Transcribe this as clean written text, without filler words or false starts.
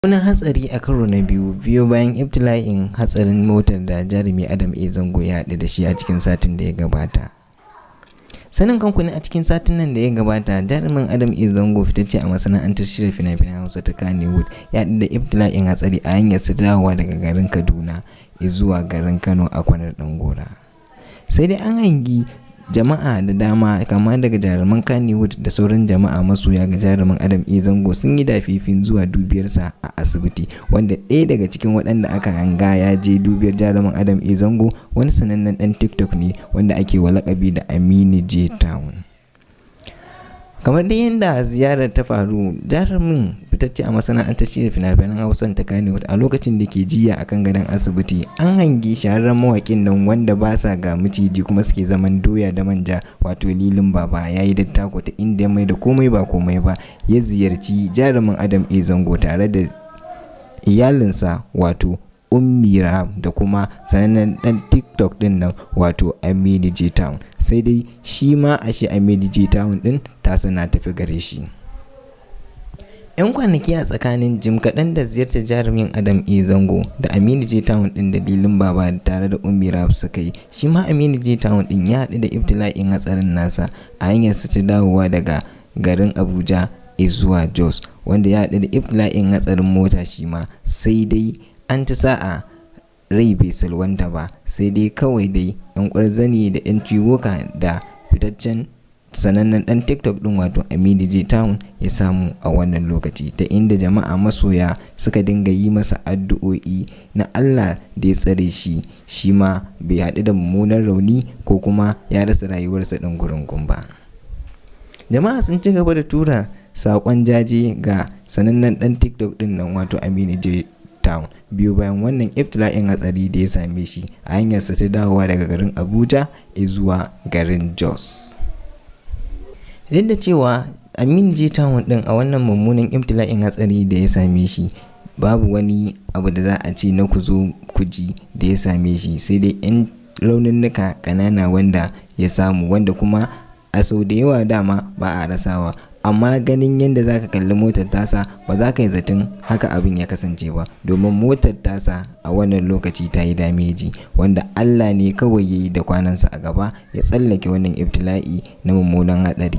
Wani hatsari a karo na biyu biyo bayan ibtila'in hatsarin motar da jarumi Adam A. Zango ya haɗu da shi a cikin satin da ya gabata. Sanin kanku ne, a cikin satin nan da ya gabata, jarumin Adam A. Zango, fitacce a masana'antar shirya fina-finan Hausa ta Kannywood, ya haɗu da ibtila'in hatsari a hanyar sa dawowa daga garin Kaduna zuwa garin Kano a kwanar Ɗangora. Sai dai an hangi jama'a da dama, kama daga jaruman Kannywood da sauran jama'a masoya ga jarumin Adam A. Zango, sun yi dafifin zuwa dubiyarsa a asibiti, wanda ɗaya daga cikin waɗanda aka hanga ya je dubiyar jarumin Adam A. Zango wani sanannen ɗan TikTok ne wanda ake wa lakabi da Aminu J Town. Kamar dai yadda ziyarar ta faru, jarumin fitacce a masana'antar shirya fina-finan Hausan ta Kannywood, a lokacin da ke jiya a kan gadon asibiti, an hangi shahararren mawaƙin nan wanda ba sa ga miciji kuma suke zaman doya da manja, wato Lilin Baba, ya yi dattako ta inda ya mai da komai ba komai ba, ya ziyarci jarumin Adam A. Zango tare da iyalinsa, wato Ummi Rahab, da kuma sanannen dan TikTok din nan, wato Aminu J Town. Sai dai shi ma ashe Aminu J Town din ta sana tafi gare shi. 'Yan kwanaki a tsakanin jim kaɗan da ziyartar jarumin Adam A. Zango da Aminu J Town din da Lilin Baba tare da Ummi Rahab suka yi, shi ma Aminu J Town din ya haɗu da ibtila'in hatsarin nasa a hanyar su ta dawowa daga garin Abuja zuwa Jos, wanda ya haɗu da ibtila'in hatsarin mota shi ma. Sai dai an ci sa'a, rai bai salwanta ba, sai dai kawai dai 'yan ƙwarzani da 'yan ciwoka da fitaccen sanannen dan TikTok din, wato Aminu J Town, ya samu a wannan lokaci, ta inda jama'a masoya suka dinga yi masa addu'o'i na Allah da ya tsare shi, shi ma bai haɗu da mummunan rauni ko kuma ya rasa rayuwarsa ɗin gurungun ba. Jama'a sun ci gaba da tura saƙon jaje ga sanannen dan TikTok din nan, wato Aminu J Town, biyu bayan wannan ibtila'in hatsari da ya same shi a hanyarsa ta dawowa daga garin Abuja zuwa garin Jos. Duk da cewa Aminu J Town din a wannan mummunan ibtila'in hatsari da ya same shi, babu wani abu da za a ce na ku zo ku ji da ya same shi, sai dai 'yan rauninnuka kanana wanda ya samu, wanda kuma a sau da yawa dama ba a rasawa. Amma ganin yadda zaka kalli motar tasa, ba za ka yi zaton haka abin ya kasance ba, domin motar tasa a wannan lokaci ta yi dameji, wanda Allah ne kawai ya yi da kwanansa a gaba ya tsallake wannan ibtila'i na mummunan hatsari.